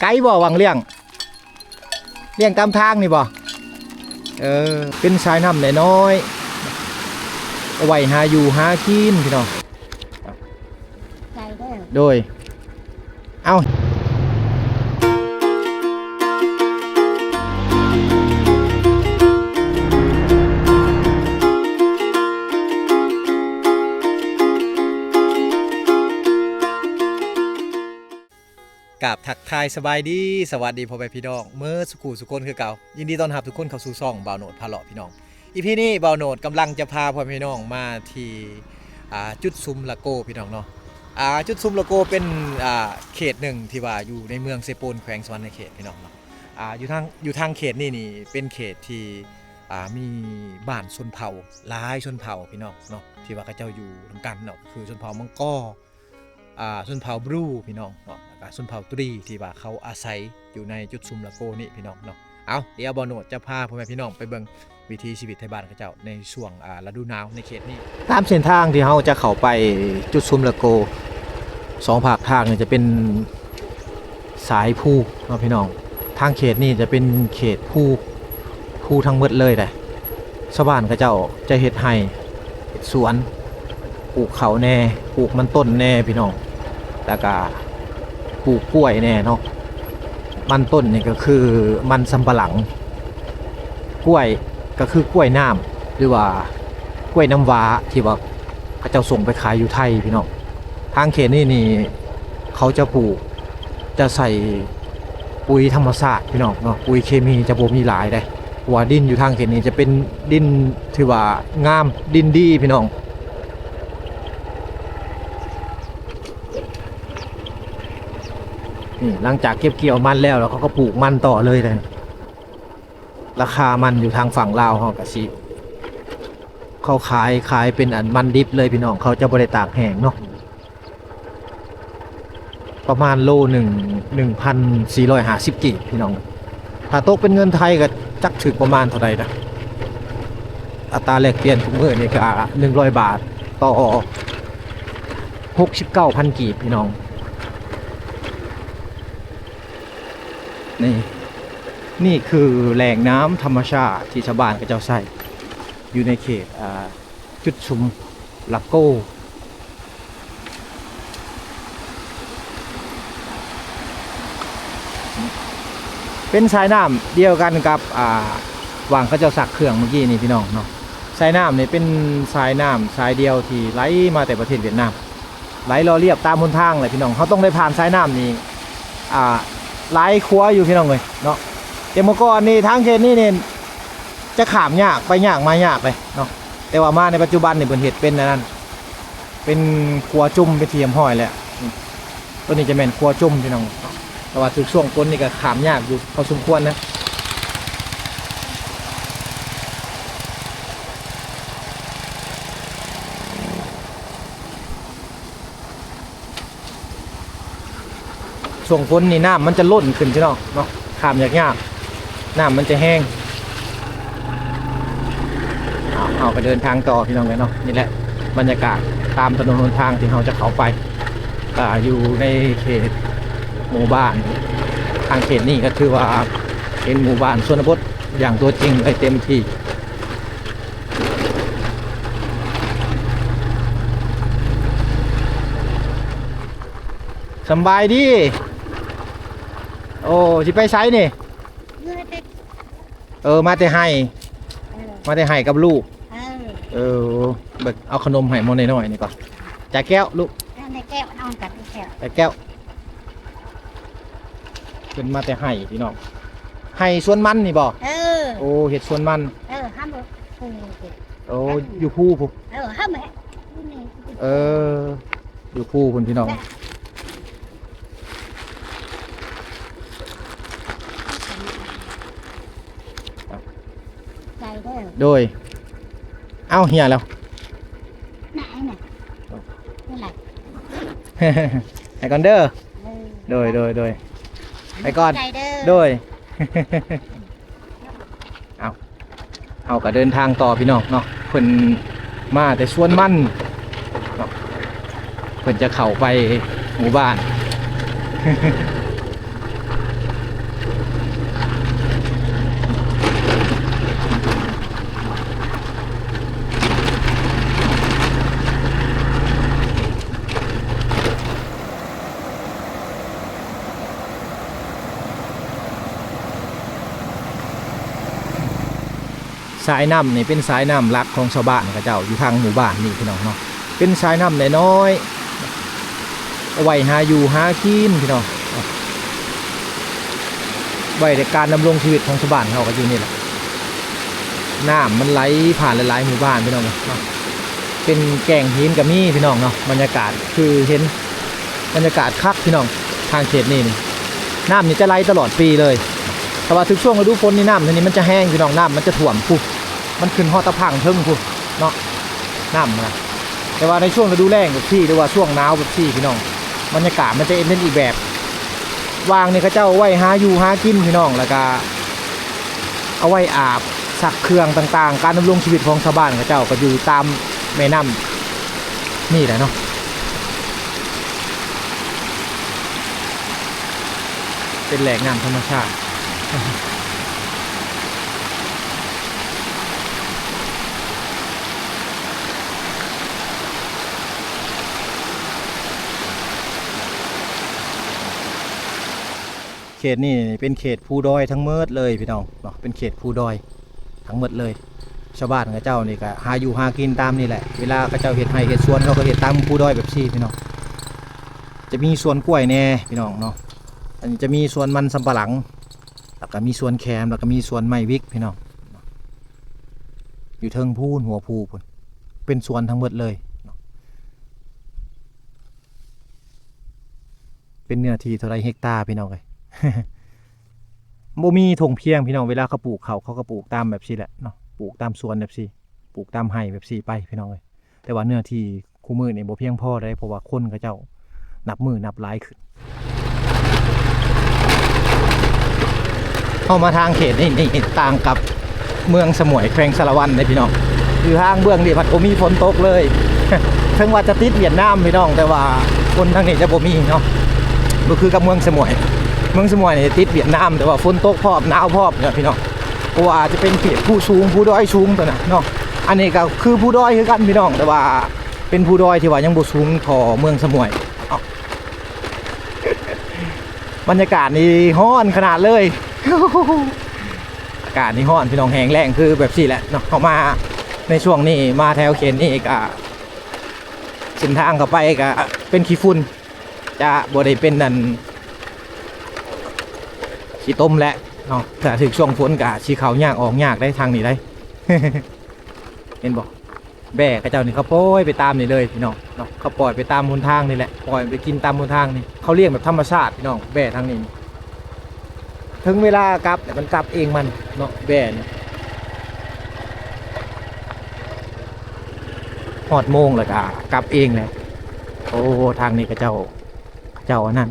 ໄກບໍ່ຫວ່າງລ້ຽງ? ລ້ຽງຕາມທາງນີ້ບໍ່? ເອີ ເປັນສາຍນ້ຳນ້ອຍໆ ເອົາໄວ້ຫາຢູ່ຫາກິນພີ່ນ້ອງ. ໃສ່ເດີ. ໂດຍ. ເອົ້າ ກາບທັກທາຍສະບາຍດີ ສະຫວັດດີພໍ່ແມ່ພີ່ນ້ອງເໝິດສູ່ຄູ່ສູ່ຄົນຄືເກົ່າ. ຍິນດີຕ້ອນຮັບທຸກຄົນເຂົ້າສູ່ຊ່ອງບ່າວໂນດພາເລາະພີ່ນ້ອງ. ອີພີນີ້ບ່າວໂນດກຳລັງຈະພາພໍ່ແມ່ພີ່ນ້ອງມາທີ່ ອ່າ ຈຸດຊຸມລະໂກພີ່ນ້ອງເນາະ. ອ່າ ຈຸດຊຸມລະໂກເປັນ ອ່າ ເຂດໜຶ່ງທີ່ວ່າຢູ່ໃນເມືອງເຊໂປນ ແຂວງສະຫວັນນະເຂດພີ່ນ້ອງເນາະ. ອ່າ ຢູ່ທາງ ຢູ່ທາງເຂດນີ້ນີ້ເປັນເຂດທີ່ ອ່າ ມີບ້ານຊົນເຜົ່າຫຼາຍຊົນເຜົ່າພີ່ນ້ອງເນາະ ທີ່ວ່າເຂົາເຈົ້າຢູ່ນຳກັນເນາະ ຄືຊົນເຜົ່າມັງກໍ ອ່າ ຊົນເຜົ່າບຣູພີ່ນ້ອງເນາະ ແລ້ວກະຊົນເຜົ່າຕຣີ ທີ່ວ່າເຂົາອາໄສຢູ່ໃນຈຸດຊຸມລະໂກນີ້ພີ່ນ້ອງເນາະ. ເອົາ ດຽວບ່າວໂນດຈະພາພໍ່ແມ່ພີ່ນ້ອງໄປເບິ່ງວິຖີຊີວິດໄທບ້ານເຂົາເຈົ້າໃນຊ່ວງ ອ່າ ລະດູໜາວໃນເຂດນີ້. ຕາມເສັ້ນທາງທີ່ເຮົາຈະເຂົ້າໄປຈຸດຊຸມລະໂກ ສອງພາກທາງນີ້ຈະເປັນ ສາຍພູເນາະພີ່ນ້ອງ. ທາງເຂດນີ້ຈະເປັນເຂດພູ ພູທັງໝົດເລີຍເດ້. ຊາວບ້ານເຂົາເຈົ້າຈະເຮັດໄຮ່ ເຮັດສວນ ປູກເຂົ້າແດ່ ປູກມັນຕົ້ນແດ່ພີ່ນ້ອງ ແລ້ວກະປູກກ້ວຍແດ່ເນາະ. ມັນຕົ້ນນີ້ກໍຄືມັນສຳປະຫຼັງ ກ້ວຍກໍຄືກ້ວຍນ້ຳ ຫຼືວ່າກ້ວຍນ້ຳວ້າ ທີ່ວ່າເຂົາເຈົ້າສົ່ງໄປຂາຍຢູ່ໄທພີ່ນ້ອງ. ທາງເຂດນີ້ນີ້ເຂົາຈະປູກ ຈະໃສ່ປຸ໋ຍທຳມະຊາດພີ່ນ້ອງເນາະ ປຸ໋ຍເຄມີຈະບໍ່ມີຫຼາຍເດ້ ເພາະວ່າດິນຢູ່ທາງເຂດນີ້ຈະເປັນດິນທີ່ວ່າງາມ ດິນດີພີ່ນ້ອງ. ນີ້ ຫຼັງຈາກເກັບກ່ຽວມັນແລ້ວ ແລ້ວເຂົາກໍປູກມັນຕໍ່ເລີຍເດ້. ລາຄາມັນຢູ່ທາງຝັ່ງລາວເຮົາກະຊິ ເຂົາຂາຍ ຂາຍເປັນອັນມັນດິບເລີຍພີ່ນ້ອງ ເຂົາຈະບໍ່ໄດ້ຕາກແຫ້ງເນາະ. ປະມານໂລໜຶ່ງ ໜຶ່ງພັນສີ່ຮ້ອຍຫ້າສິບກີບພີ່ນ້ອງ. ຖ້າຕົກເປັນເງິນໄທກໍຈັກຖືກປະມານເທົ່າໃດນະ. ອັດຕາແລກປ່ຽນທຸກມື້ນີ້ກໍໜຶ່ງຮ້ອຍບາດຕໍ່ຫົກສິບເກົ້າພັນກີບພີ່ນ້ອງ. ນີ້ ນີ້ຄືແຫຼ່ງນ້ຳທຳມະຊາດທີ່ຊາວບ້ານເຂົາເຈົ້າໃຊ້ຢູ່ໃນເຂດ ອ່າ ຈຸດຊຸມລະໂກ. ເປັນສາຍນ້ຳດຽວກັນກັບ ອ່າ ຫວ່າງເຂົາເຈົ້າຊັກເຄື່ອງເມື່ອກີ້ນີ້ພີ່ນ້ອງເນາະ. ສາຍນ້ຳນີ້ເປັນສາຍນ້ຳສາຍດຽວທີ່ໄຫຼມາແຕ່ປະເທດຫວຽດນາມ. ໄຫຼຫຼໍ່ລຽບຕາມຫົນທາງແຫຼະພີ່ນ້ອງ. ເຮົາຕ້ອງໄດ້ຜ່ານສາຍນ້ຳນີ້ ອ່າ ຫຼາຍຂົວຢູ່ພີ່ນ້ອງເອີຍເນາະ. ແຕ່ເມື່ອກ່ອນນີ້ທາງເຂດນີ້ນີ້ຈະຂ້າມຍາກ ໄປຍາກມາຍາກເລີຍເນາະ. ແຕ່ວ່າມາໃນປັດຈຸບັນນີ້ເພິ່ນເຮັດເປັນອັນນັ້ນ ເປັນຂົວຈຸ່ມເປັນທີ່ຮຽບຮ້ອຍແລ້ວ. ໂຕນີ້ຈະແມ່ນຂົວຈຸ່ມພີ່ນ້ອງເນາະ. ແຕ່ວ່າຖືກຊ່ວງຝົນນີ້ກໍຂ້າມຍາກຢູ່ພໍສົມຄວນນະ. ຊ່ວງຝົນນີ້ນ້ຳມັນຈະລົ້ນຂຶ້ນພີ່ນ້ອງເນາະ ຂ້າມຍາກໆ ນ້ຳມັນຈະແຮງ. ເຮົາ ເຮົາກໍເດີນທາງຕໍ່ພີ່ນ້ອງເອີຍເນາະ. ນີ້ແຫຼະບັນຍາກາດຕາມຖະໜົນຫົນທາງທີ່ເຮົາຈະເຂົ້າໄປ ອ່າ ຢູ່ໃນເຂດໝູ່ບ້ານ. ທາງເຂດນີ້ກໍຖືວ່າເປັນໝູ່ບ້ານຊົນນະບົດຢ່າງຕົວຈິງເລີຍ ເຕັມທີ່. ສຳບາຍດີ. ໂອ້ ຊິໄປໃສນີ້? ເອີ ມາແຕ່ໄຮ່ ເອີ ມາແຕ່ໄຮ່ກັບລູກ. ເອີ ເອີ ເບິ່ງ ເອົາຂະໜົມໃຫ້ໝໍ້ນ້ອຍໆນີ້ກ່ອນ. ຈາແກ້ວລູກ ເອີ ແມ່ແກ້ວ ນ້ອງກັບອີແກ້ວ ຈາແກ້ວ. ເພິ່ນມາແຕ່ໄຮ່ພີ່ນ້ອງ ໄຮ່ສວນມັນນີ້ບໍ່? ເອີ ໂອ້ ເຮັດສວນມັນ. ເອີ ຫ້າມ ໂອ້ ຢູ່ພູພຸ້ນ. ເອີ ຫ້າມ ເອີ ຢູ່ພູພຸ້ນພີ່ນ້ອງ. ໃສ່ເດີ. ໂດຍ. ເອົ້າ ເຫຍແລ້ວ. ນະ ນະ ນີ້ແຫຼະ. ໄປກ່ອນເດີ. ເອີ ໂດຍ ໂດຍ ໂດຍ. ໄປກ່ອນ. ໃສ່ເດີ. ໂດຍ. ເອົ້າ ເຮົາກໍເດີນທາງຕໍ່ພີ່ນ້ອງເນາະ. ເພິ່ນມາແຕ່ສວນມັນເນາະ ເພິ່ນຈະເຂົ້າໄປໝູ່ບ້ານ. ສາຍນ້ຳນີ້ເປັນສາຍນ້ຳຫຼັກຂອງຊາວບ້ານເຂົາເຈົ້າຢູ່ທາງໝູ່ບ້ານນີ້ພີ່ນ້ອງເນາະ ເປັນສາຍນ້ຳນ້ອຍໆ ເອົາໄວ້ຫາຢູ່ຫາກິນພີ່ນ້ອງ ໄວ້ໃນການດຳລົງຊີວິດຂອງຊາວບ້ານເຮົາກໍຢູ່ນີ້ແຫຼະ ນ້ຳມັນໄຫຼຜ່ານຫຼາຍໆໝູ່ບ້ານພີ່ນ້ອງເນາະ ເປັນແກ້ງຫີນກໍມີພີ່ນ້ອງເນາະ ບັນຍາກາດຄືເຫັນ ບັນຍາກາດຄັກພີ່ນ້ອງ ທາງເຂດນີ້ນີ້ ນ້ຳນີ້ຈະໄຫຼຕະຫຼອດປີເລີຍ ແຕ່ວ່າຖືກຊ່ວງລະດູຝົນນີ້ ນ້ຳນີ້ມັນຈະແຮງພີ່ນ້ອງ ນ້ຳມັນຈະຖ້ວມພຸ້ນ ມັນຂຶ້ນຮອດຕາພັງເທິງພຸ້ນເນາະ ນ້ຳນະ ແຕ່ວ່າໃນຊ່ວງລະດູແລ້ງແບບຊີ້ ຫຼືວ່າຊ່ວງໜາວແບບຊີ້ພີ່ນ້ອງ ບັນຍາກາດມັນຈະເປັນອີກແບບ ຫວ່າງນີ້ເຂົາເຈົ້າໄວ້ຫາຢູ່ຫາກິນພີ່ນ້ອງ ແລ້ວກະເອົາໄວ້ອາບ ຊັກເຄື່ອງຕ່າງໆ ການດຳລົງຊີວິດຂອງຊາວບ້ານເຂົາເຈົ້າກໍຢູ່ຕາມແມ່ນ້ຳນີ້ແຫຼະເນາະ ເປັນແຫຼ່ງນ້ຳທຳມະຊາດ. ເຂດນີ້ເປັນເຂດພູດອຍທັງໝົດເລີຍພີ່ນ້ອງເນາະ ເປັນເຂດພູດອຍທັງໝົດເລີຍ ຊາວບ້ານເຂົາເຈົ້ານີ້ກໍຫາຢູ່ຫາກິນຕາມນີ້ແຫຼະ ເວລາເຂົາເຈົ້າເຮັດໄຮ່ເຮັດສວນ ເຂົາກໍເຮັດຕາມພູດອຍແບບຊີ້ພີ່ນ້ອງ ຈະມີສວນກ້ວຍແດ່ພີ່ນ້ອງເນາະ ອັນນີ້ຈະມີສວນມັນສຳປະຫຼັງ ແລ້ວກໍມີສວນແຂມ ແລ້ວກໍມີສວນໄມ້ວິກພີ່ນ້ອງ ຢູ່ເທິງພູນ ຫົວພູພຸ້ນ ເປັນສວນທັງໝົດເລີຍເນາະ ເປັນເນື້ອທີ່ເທົ່າໃດເຮັກຕາພີ່ນ້ອງເອີຍ ບໍ່ມີທົ່ງພຽງພີ່ນ້ອງ ເວລາເຂົາປູກເຂົ້າ ເຂົາກໍປູກຕາມແບບຊີ້ແຫຼະເນາະ ປູກຕາມສວນແບບຊີ້ ປູກຕາມໄຮ່ແບບຊີ້ໄປພີ່ນ້ອງເອີຍ ແຕ່ວ່າເນື້ອທີ່ ຄູ່ມື້ນີ້ບໍ່ພຽງພໍໃດ ເພາະວ່າຄົນເຂົາເຈົ້ານັບມື້ນັບຫຼາຍຂຶ້ນ. ເຮົາມາທາງເຂດນີ້ ນີ້ຕ່າງກັບເມືອງສະໝວຍ ແຂວງສາລະວັນເດ້ພີ່ນ້ອງ ຢູ່ທາງເບື້ອງນີ້ພັດບໍ່ມີຝົນຕົກເລີຍ ເຖິງວ່າຈະຕິດຫວຽດນາມພີ່ນ້ອງ ແຕ່ວ່າຝົນທາງນີ້ຈະບໍ່ມີເນາະ ບໍ່ຄືກັບເມືອງສະໝວຍ ເມືອງສະໝວຍນີ້ຕິດຫວຽດນາມ ແຕ່ວ່າຝົນຕົກພ້ອມ ໜາວພ້ອມເນາະພີ່ນ້ອງ ເພາະວ່າຈະເປັນເຂດພູສູງ ພູດອຍສູງຕົວນັ້ນເນາະ ອັນນີ້ກໍຄືພູດອຍຄືກັນພີ່ນ້ອງ ແຕ່ວ່າ ເປັນພູດອຍທີ່ວ່າຍັງບໍ່ສູງທໍ່ເມືອງສະໝວຍ. ເອົ້າ ບັນຍາກາດນີ້ຮ້ອນຂະໜາດເລີຍ ອາກາດນີ້ຮ້ອນພີ່ນ້ອງ ແຫ້ງແລ້ງຄືແບບຊີ້ແຫຼະເນາະ ເຮົາມາໃນຊ່ວງນີ້ ມາແຖວເຂດນີ້ກະ ເສັ້ນທາງເຂົ້າໄປກະເປັນຂີ້ຝຸ່ນ ຈະບໍ່ໄດ້ເປັນອັນ ຂີ້ຕົມແຫຼະເນາະ ຖ້າຖືກຊ່ວງຝົນກະຊິເຂົ້າຍາກອອກຍາກໄດ໋ ທາງນີ້ໄດ໋ ເຫັນບໍ່? ແບ້ເຂົາເຈົ້ານີ້ ເຂົາປ່ອຍໄປຕາມນີ້ເລີຍພີ່ນ້ອງເນາະ ເຂົາປ່ອຍໄປຕາມຫົນທາງນີ້ແຫຼະ ປ່ອຍໄປກິນຕາມຫົນທາງນີ້ ເຂົາລ້ຽງແບບທຳມະຊາດພີ່ນ້ອງ ແບ້ທາງນີ້ ເຖິງເວລາກັບແລ້ວມັນກັບເອງມັນເນາະ ແບ້ນີ້ ຮອດໂມງແລ້ວກໍກັບເອງແຫຼະ. ໂອ້ ທາງນີ້ເຂົາເຈົ້າ ເຂົາເຈົ້າອັນນັ້ນ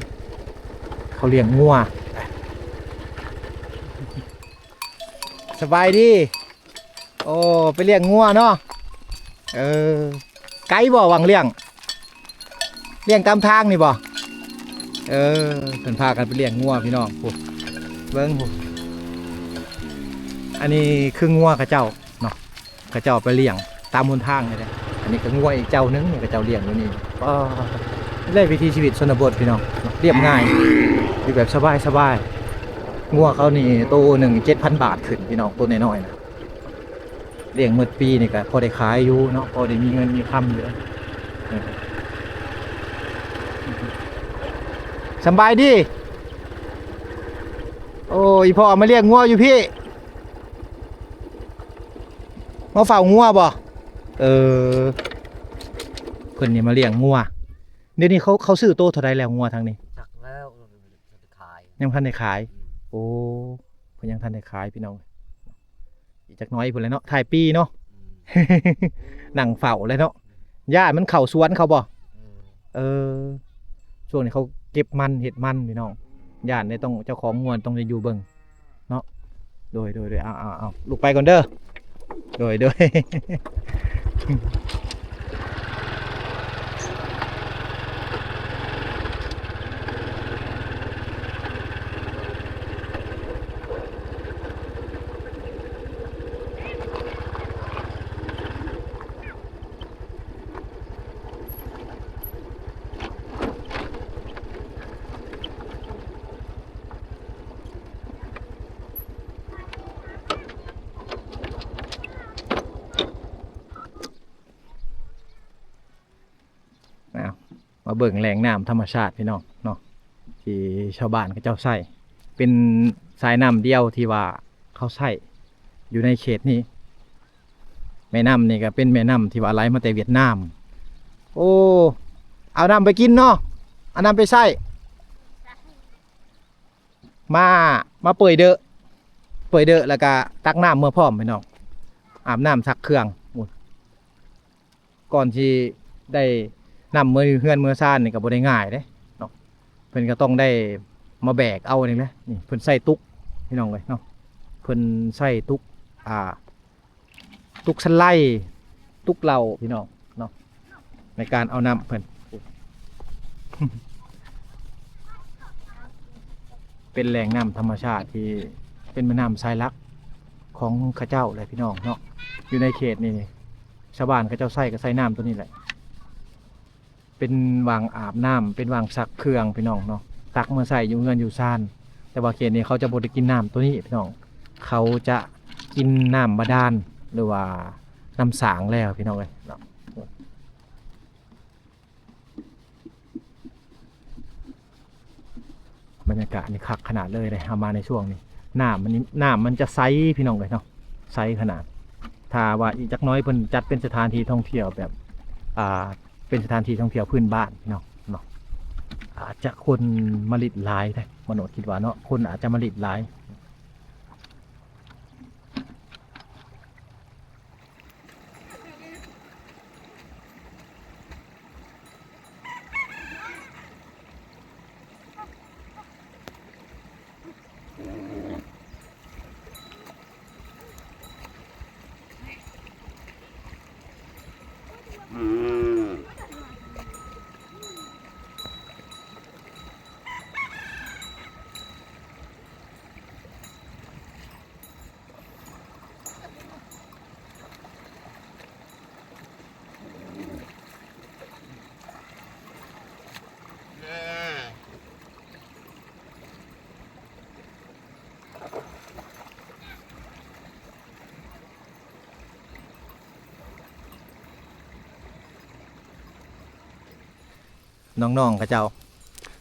ເຂົາລ້ຽງງົວ. ສະບາຍດີ. ໂອ້ ໄປລ້ຽງງົວເນາະ. ເອີ ໄກບໍ່ຫວ່າງລ້ຽງ? ລ້ຽງຕາມທາງນີ້ບໍ່? ເອີ ເພິ່ນພາກັນໄປລ້ຽງງົວພີ່ນ້ອງ. ພຸ້ນ ເບິ່ງພຸ້ນ ອັນນີ້ຄືງົວເຂົາເຈົ້າເນາະ ເຂົາເຈົ້າໄປລ້ຽງຕາມຫົນທາງນີ້ເດ້. ອັນນີ້ກໍງົວອີກເຈົ້າໜຶ່ງ ເຂົາເຈົ້າລ້ຽງຢູ່ນີ້. ປ້າ ໄດ້ວິຖີຊີວິດຊົນນະບົດພີ່ນ້ອງ ລຽບງ່າຍ ຢູ່ແບບສະບາຍໆ. ງົວເຂົານີ້ໂຕໜຶ່ງເຈັດພັນບາດຂຶ້ນພີ່ນ້ອງ ໂຕນ້ອຍໆນະ. ລ້ຽງໝົດປີນີ້ກໍພໍໄດ້ຂາຍຢູ່ເນາະ ພໍໄດ້ມີເງິນມີຄຳຢູ່. ສຳບາຍດີ. ໂອ້ ອີ່ພໍ່ມາລ້ຽງງົວຢູ່ພີ້ ມາເຝົ້າງົວບໍ່? ເອີ ເພິ່ນນີ້ມາລ້ຽງງົວ. ດຽວນີ້ເຂົາ ເຂົາຊື້ໂຕເທົ່າໃດແລ້ວ ງົວທາງນີ້? ຈັກແລ້ວ ຂາຍ ຍັງບໍ່ທັນໄດ້ຂາຍ. ອືມ ໂອ້ ເພິ່ນຍັງທັນໄດ້ຂາຍພີ່ນ້ອງ. ອີກຈັກໜ້ອຍພຸ້ນແຫຼະເນາະ ທ້າຍປີເນາະ. ອືມ ນັ່ງເຝົ້າແຫຼະເນາະ. ອືມ ຢ້ານມັນເຂົ້າສວນເຂົາບໍ່? ອືມ ເອີ ຊ່ວງນີ້ເຂົາເກັບມັນເຮັດມັນພີ່ນ້ອງ ຢ້ານໄດ້ຕ້ອງ ເຈົ້າຂອງງົວຕ້ອງໄດ້ຢູ່ເບິ່ງເນາະ. ໂດຍ ໂດຍ ໂດຍ ເອົາ ເອົາ ເອົາ ລູກໄປກ່ອນເດີ. ໂດຍ ໂດຍ. ມາເບິ່ງແຫຼ່ງນ້ຳທຳມະຊາດພີ່ນ້ອງເນາະ ທີ່ຊາວບ້ານເຂົາເຈົ້າໃຊ້ ເປັນສາຍນ້ຳດຽວທີ່ວ່າເຂົາໃຊ້ຢູ່ໃນເຂດນີ້. ແມ່ນ້ຳນີ້ກໍເປັນແມ່ນ້ຳທີ່ວ່າໄຫຼມາແຕ່ຫວຽດນາມ. ໂອ້ ເອົານ້ຳໄປກິນເນາະ ເອົານ້ຳໄປໃຊ້. ມາ ມາເປີຍເດີ ເປີຍເດີ ແລ້ວກະຕັກນ້ຳເມືອພ້ອມພີ່ນ້ອງ ອາບນ້ຳຊັກເຄື່ອງ. ໂອ້ຍ ກ່ອນຊິໄດ້ນ້ຳເມືອເຮືອນເມືອຊານນີ້ກໍບໍ່ໄດ້ງ່າຍເດ້ເນາະ ເພິ່ນກໍຕ້ອງໄດ້ມາແບກເອົານີ້ແຫຼະ. ນີ້ເພິ່ນໃຊ້ຕຸກພີ່ນ້ອງເອີຍເນາະ ເພິ່ນໃຊ້ຕຸກ ອ່າ ຕຸກສະໄລ ຕຸກເຫຼົ້າພີ່ນ້ອງເນາະ ໃນການເອົານ້ຳເພິ່ນ. ເປັນແຫຼ່ງນ້ຳທຳມະຊາດທີ່ເປັນແມ່ນ້ຳສາຍຫຼັກຂອງເຂົາເຈົ້າແຫຼະພີ່ນ້ອງເນາະ. ຢູ່ໃນເຂດນີ້ ຊາວບ້ານເຂົາເຈົ້າໃຊ້ກໍໃຊ້ນ້ຳຕົວນີ້ແຫຼະ. ເປັນຫວ່າງອາບນ້ຳ ເປັນຫວ່າງຊັກເຄື່ອງພີ່ນ້ອງເນາະ ຕັກມາໃຊ້ຢູ່ເຮືອນຢູ່ຊານ. ແຕ່ວ່າເຂດນີ້ເຂົາຈະບໍ່ໄດ້ກິນນ້ຳຕົວນີ້ພີ່ນ້ອງ ເຂົາຈະກິນນ້ຳບາດານ ຫຼືວ່ານ້ຳສາງແລ້ວພີ່ນ້ອງເອີຍເນາະ. ບັນຍາກາດນີ້ຄັກຂະໜາດເລີຍເດ້ ເຮົາມາໃນຊ່ວງນີ້ ນ້ຳມັນ ນ້ຳມັນຈະໃສພີ່ນ້ອງເອີຍເນາະ ໃສຂະໜາດ. ຖ້າວ່າອີກຈັກໜ້ອຍເພິ່ນຈັດເປັນສະຖານທີ່ທ່ອງທ່ຽວແບບ ອ່າ ເປັນສະຖານທີ່ທ່ອງທ່ຽວພື້ນບ້ານພີ່ນ້ອງເນາະ ອາດຈະຄົນມາຫຼິ້ນຫຼາຍເດ້ ມະໂນດຄິດວ່າເນາະ ຄົນອາດຈະມາຫຼິ້ນຫຼາຍ. ນ້ອງໆ ເຂົາເຈົ້າ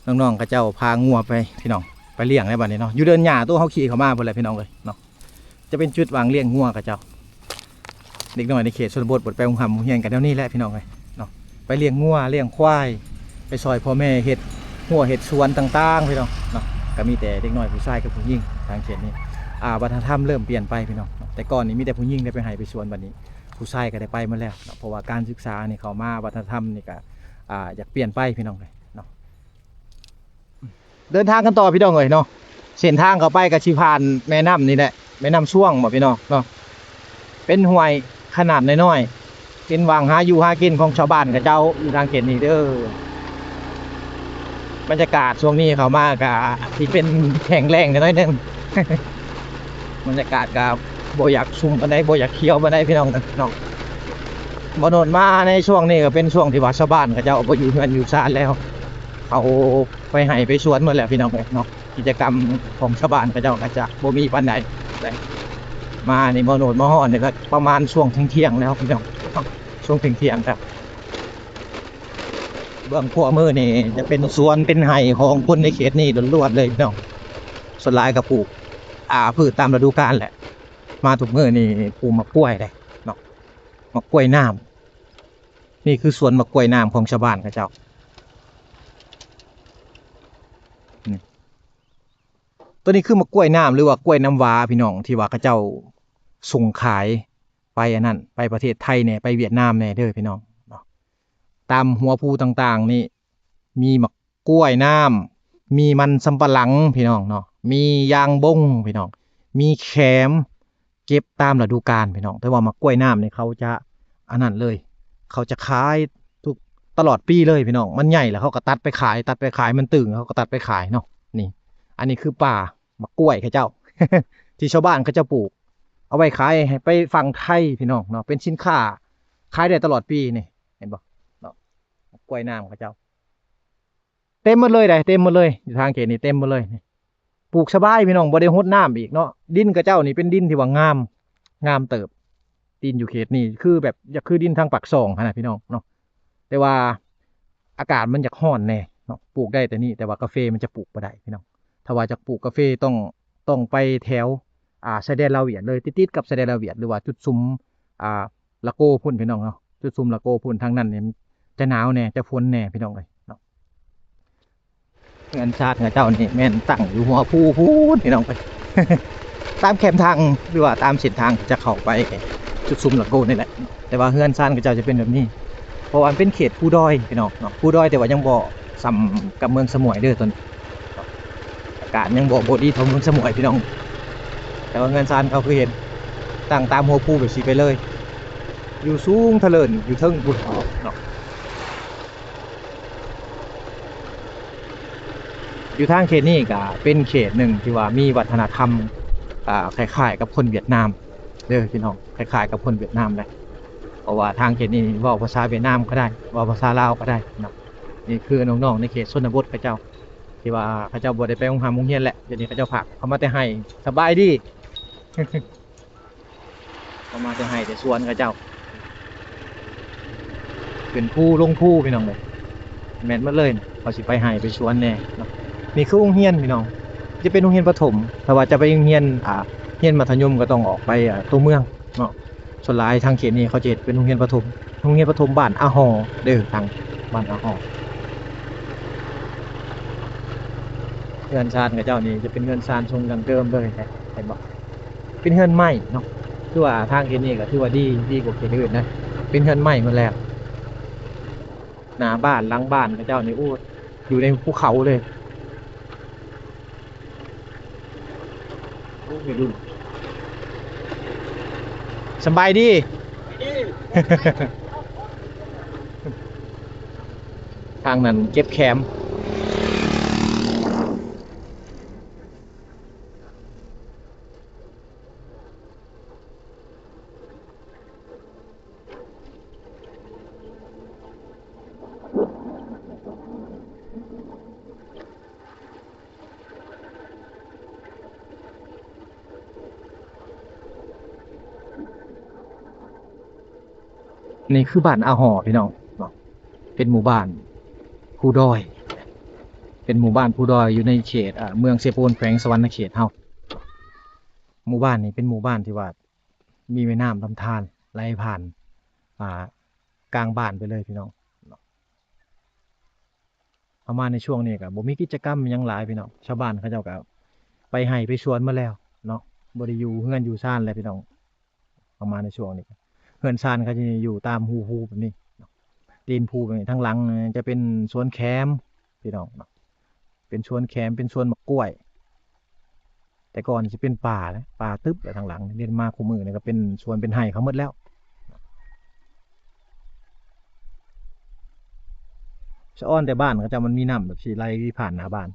ນ້ອງໆ ເຂົາເຈົ້າພາງົວໄປພີ່ນ້ອງ ໄປລ້ຽງແລ້ວບັດນີ້ເນາະ. ຢູ່ເດີ່ນຫຍ້າໂຕເຮົາຂີ່ເຂົ້າມາພຸ້ນແຫຼະພີ່ນ້ອງເອີຍເນາະ ຈະເປັນຈຸດວາງລ້ຽງງົວເຂົາເຈົ້າ. ເດັກນ້ອຍໃນເຂດຊົນນະບົດ ບໍ່ໄດ້ໄປໂຮງຮ່ຳໂຮງຮຽນ ກໍແນວນີ້ແຫຼະພີ່ນ້ອງເອີຍເນາະ ໄປລ້ຽງງົວລ້ຽງຄວາຍ ໄປຊ່ອຍພໍ່ແມ່ເຮັດຮົ້ວເຮັດສວນຕ່າງໆ ພີ່ນ້ອງເນາະ. ກໍມີແຕ່ເດັກນ້ອຍຜູ້ຊາຍກັບຜູ້ຍິງທາງເຂດນີ້. ອ່າ ວັດທະນະທຳເລີ່ມປ່ຽນໄປພີ່ນ້ອງເນາະ ແຕ່ກ່ອນນີ້ມີແຕ່ຜູ້ຍິງໄດ້ໄປໄຮ່ໄປສວນ ບັດນີ້ຜູ້ຊາຍກໍໄດ້ໄປໝົດແລ້ວເນາະ ເພາະວ່າການສຶກສານີ້ເຂົ້າມາ ວັດທະນະທຳນີ້ກໍ ອ່າ ຢາກປ່ຽນໄປພີ່ນ້ອງເອີຍເນາະ. ເດີນທາງກັນຕໍ່ພີ່ນ້ອງເອີຍເນາະ ເສັ້ນທາງເຂົ້າໄປກໍຊິຜ່ານແມ່ນ້ຳນີ້ແຫຼະ ແມ່ນ້ຳຊວງບໍພີ່ນ້ອງເນາະ ເປັນຫ້ວຍຂະໜາດນ້ອຍໆ ເປັນຫວ່າງຫາຢູ່ຫາກິນຂອງຊາວບ້ານເຂົາເຈົ້າຢູ່ທາງເຂດນີ້ເດີ. ບັນຍາກາດຊ່ວງນີ້ເຂົ້າມາກໍຊິເປັນແຫ້ງແລ້ງໜ້ອຍໜຶ່ງ ບັນຍາກາດກໍບໍ່ຢາກຊຸ່ມປານໃດ ບໍ່ຢາກຂຽວປານໃດພີ່ນ້ອງເນາະ. ບໍ່ໂດນມາໃນຊ່ວງນີ້ກໍເປັນຊ່ວງທີ່ວ່າຊາວບ້ານເຂົາເຈົ້າບໍ່ຢູ່ເຮືອນຢູ່ຊານແລ້ວ ເຂົາໄປໄຮ່ໄປສວນໝົດແລ້ວພີ່ນ້ອງເອີຍເນາະ. ກິດຈະກຳຂອງຊາວບ້ານເຂົາເຈົ້າກໍຈະບໍ່ມີປານໃດ. ມານີ້ບໍ່ໂດນມາຮອດນີ້ກໍປະມານຊ່ວງທ່ຽງໆແລ້ວພີ່ນ້ອງ ຊ່ວງທ່ຽງໆ ແລ້ວ. ເບື້ອງຂວາມືນີ້ຈະເປັນສວນເປັນໄຮ່ຂອງຄົນໃນເຂດນີ້ລ້ວນໆເລີຍພີ່ນ້ອງ. ສ່ວນຫຼາຍກໍປູກ ອ່າ ພືດຕາມລະດູການແຫຼະ. ມາທຸກມື້ນີ້ປູກໝາກກ້ວຍເດ້ເນາະ ໝາກກ້ວຍນ້ຳ. ນີ້ຄືສວນໝາກກ້ວຍນ້ຳຂອງຊາວບ້ານເຂົາເຈົ້າ. ນີ້ ຕົວນີ້ຄືໝາກກ້ວຍນ້ຳ ຫຼືວ່າກ້ວຍນ້ຳຫວາພີ່ນ້ອງ ທີ່ວ່າເຂົາເຈົ້າສົ່ງຂາຍ ໄປອັນນັ້ນ ໄປປະເທດໄທແດ່ ໄປຫວຽດນາມແດ່ເດີພີ່ນ້ອງເນາະ. ຕາມຫົວພູຕ່າງໆນີ້ ມີໝາກກ້ວຍນ້ຳ ມີມັນສຳປະຫຼັງພີ່ນ້ອງເນາະ ມີຢາງບົງພີ່ນ້ອງ ມີແຂມ ເກັບຕາມລະດູການພີ່ນ້ອງ. ແຕ່ວ່າໝາກກ້ວຍນ້ຳນີ້ເຂົາຈະອັນນັ້ນເລີຍ ເຂົາຈະຂາຍທຸກ ຕະຫຼອດປີເລີຍພີ່ນ້ອງ. ມັນໃຫຍ່ແລ້ວເຂົາກໍຕັດໄປຂາຍ ຕັດໄປຂາຍ ມັນຕຶງເຂົາກໍຕັດໄປຂາຍເນາະ. ນີ້ ອັນນີ້ຄືປ່າໝາກກ້ວຍເຂົາເຈົ້າ ທີ່ຊາວບ້ານເຂົາເຈົ້າປູກ ເອົາໄວ້ຂາຍໃຫ້ໄປຝັ່ງໄທພີ່ນ້ອງເນາະ ເປັນສິນຄ້າຂາຍໄດ້ຕະຫຼອດປີນີ້ ເຫັນບໍ່ເນາະ. ໝາກກ້ວຍນ້ຳເຂົາເຈົ້າເຕັມໝົດເລີຍເດ້ ເຕັມໝົດເລີຍ ຢູ່ທາງເຂດນີ້ເຕັມໝົດເລີຍ. ນີ້ ປູກສະບາຍພີ່ນ້ອງ ບໍ່ໄດ້ຫົດນ້ຳອີກເນາະ. ດິນເຂົາເຈົ້ານີ້ເປັນດິນທີ່ວ່າງາມ ງາມເຕີບ. ດິນຢູ່ເຂດນີ້ຄືແບບຢາກຄືດິນທາງປາກຊ່ອງຫັ້ນນະພີ່ນ້ອງເນາະ. ແຕ່ວ່າ ອາກາດມັນຢາກຮ້ອນແດ່ເນາະ ປູກໄດ້ແຕ່ນີ້ ແຕ່ວ່າກາເຟມັນຈະປູກບໍ່ໄດ້ພີ່ນ້ອງ. ຖ້າວ່າຈະປູກກາເຟຕ້ອງ ຕ້ອງໄປແຖວ ອ່າ ຊາຍແດນລາວຫວຽດເລີຍ ຕິດໆກັບຊາຍແດນລາວຫວຽດ ຫຼືວ່າຈຸດຊຸມ ອ່າ ລະໂກພຸ້ນພີ່ນ້ອງເນາະ ຈຸດຊຸມລະໂກພຸ້ນ. ທາງນັ້ນນີ້ຈະໜາວແດ່ ຈະຝົນແດ່ພີ່ນ້ອງເອີຍເນາະ. ເຮືອນຊານເຂົາເຈົ້ານີ້ແມ່ນຕັ້ງຢູ່ຫົວພູພຸ້ນພີ່ນ້ອງເອີຍ ຕາມແຄມທາງ ຫຼືວ່າຕາມເສັ້ນທາງທີ່ຈະເຂົ້າໄປຈຸດຊຸມລະໂກນີ້ແຫຼະ. ແຕ່ວ່າເຮືອນຊານເຂົາເຈົ້າຈະເປັນແບບນີ້ ເພາະວ່າມັນເປັນເຂດພູດອຍພີ່ນ້ອງເນາະ ພູດອຍ ແຕ່ວ່າຍັງບໍ່ສ່ຳກັບເມືອງສະໝວຍເດີ ຕອນ ອາກາດຍັງບໍ່ ບໍ່ດີເທົ່າເມືອງສະໝວຍພີ່ນ້ອງ. ແຕ່ວ່າເຮືອນຊານເຂົາຄືເຫັນ ຕັ້ງຕາມຫົວພູແບບຊີ້ໄປເລີຍ ຢູ່ສູງທະເລີນ ຢູ່ເທິງພຸ້ນເນາະ. ຢູ່ທາງເຂດນີ້ກະເປັນເຂດໜຶ່ງທີ່ວ່າມີວັດທະນະທຳ ອ່າ ຄ້າຍໆກັບຄົນຫວຽດນາມເດີພີ່ນ້ອງ ຄ້າຍໆກັບຄົນຫວຽດນາມເລີຍ. ເພາະວ່າທາງເຂດນີ້ເວົ້າພາສາຫວຽດນາມກໍໄດ້ ເວົ້າພາສາລາວກໍໄດ້ເນາະ. ນີ້ຄືນ້ອງໆໃນເຂດຊົນນະບົດເຂົາເຈົ້າ ທີ່ວ່າເຂົາເຈົ້າບໍ່ໄດ້ໄປໂຮງຮ່ຳໂຮງຮຽນແຫຼະ ດຽວນີ້ເຂົາເຈົ້າພາກເຂົ້າມາແຕ່ໄຮ່. ສະບາຍດີ. ເຂົ້າມາແຕ່ໄຮ່ແຕ່ສວນເຂົາເຈົ້າ ຂຶ້ນພູລົງພູພີ່ນ້ອງເອີຍ ແມ່ນໝົດເລີຍ. ເຂົາຊິໄປໄຮ່ໄປສວນແດ່ເນາະ. ນີ້ຄືໂຮງຮຽນພີ່ນ້ອງ ຈະເປັນໂຮງຮຽນປະຖົມ. ຖ້າວ່າຈະໄປໂຮງຮຽນ ອ່າ ຮຽນມັດທະຍົມກໍຕ້ອງອອກໄປ ອ່າ ຕົວເມືອງເນາະ. ສ່ວນຫຼາຍທາງເຂດນີ້ເຂົາຈະເຮັດເປັນໂຮງຮຽນປະຖົມ ໂຮງຮຽນປະຖົມບ້ານອາຫໍ້ເດີ ທາງບ້ານອາຫໍ້. ເຮືອນຊານເຂົາເຈົ້ານີ້ຈະເປັນເຮືອນຊານຊົງດັ້ງເດີມເລີຍ ເຫັນບໍ່ ເປັນເຮືອນໄມ້ເນາະ. ຄືວ່າທາງເຂດນີ້ກໍຖືວ່າດີ ດີກວ່າເຂດອື່ນນະ ເປັນເຮືອນໄມ້ໝົດແລ້ວ. ໜ້າບ້ານຫຼັງບ້ານເຂົາເຈົ້ານີ້ ໂອ້ ຢູ່ໃນພູເຂົາເລີຍ. ໂອ້ ໄວລຸ້ນ ສະບາຍດີ. ທາງນັ້ນເກັບແຄມ. ນີ້ຄືບ້ານອາຫໍ້ພີ່ນ້ອງເນາະ ເປັນໝູ່ບ້ານພູດອຍ ເປັນໝູ່ບ້ານພູດອຍ ຢູ່ໃນເຂດ ເອີ ເມືອງເຊໂປນ ແຂວງສະຫວັນນະເຂດເຮົາ. ໝູ່ບ້ານນີ້ເປັນໝູ່ບ້ານທີ່ວ່າ ມີແມ່ນ້ຳລຳທານໄຫຼຜ່ານ ອ່າ ກາງບ້ານໄປເລີຍພີ່ນ້ອງ. ເຮົາມາໃນຊ່ວງນີ້ກໍບໍ່ມີກິດຈະກຳຫຍັງຫຼາຍພີ່ນ້ອງ ຊາວບ້ານເຂົາເຈົ້າກໍໄປໄຮ່ໄປສວນໝົດແລ້ວເນາະ ບໍ່ໄດ້ຢູ່ເຮືອນຢູ່ຊານແລ້ວພີ່ນ້ອງ. ເຮົາມາໃນຊ່ວງນີ້ ເຮືອນຊານເຂົາຈະຢູ່ຕາມຮູພູແບບນີ້ ຕີນພູແບບນີ້. ທາງຫຼັງຈະເປັນສວນແຂມພີ່ນ້ອງເນາະ ເປັນສວນແຂມ ເປັນສວນໝາກກ້ວຍ. ແຕ່ກ່ອນຊິເປັນປ່າເດ້ ປ່າຕຶບແລ້ວທາງຫຼັງນີ້ ມາຄູ່ມື້ນີ້ກໍເປັນສວນເປັນໄຮ່ເຂົາໝົດແລ້ວ. ສະອອນແຕ່ບ້ານເຂົາເຈົ້າມັນມີນ້ຳແບບຊິໄຫຼຜ່ານໜ້າບ້ານ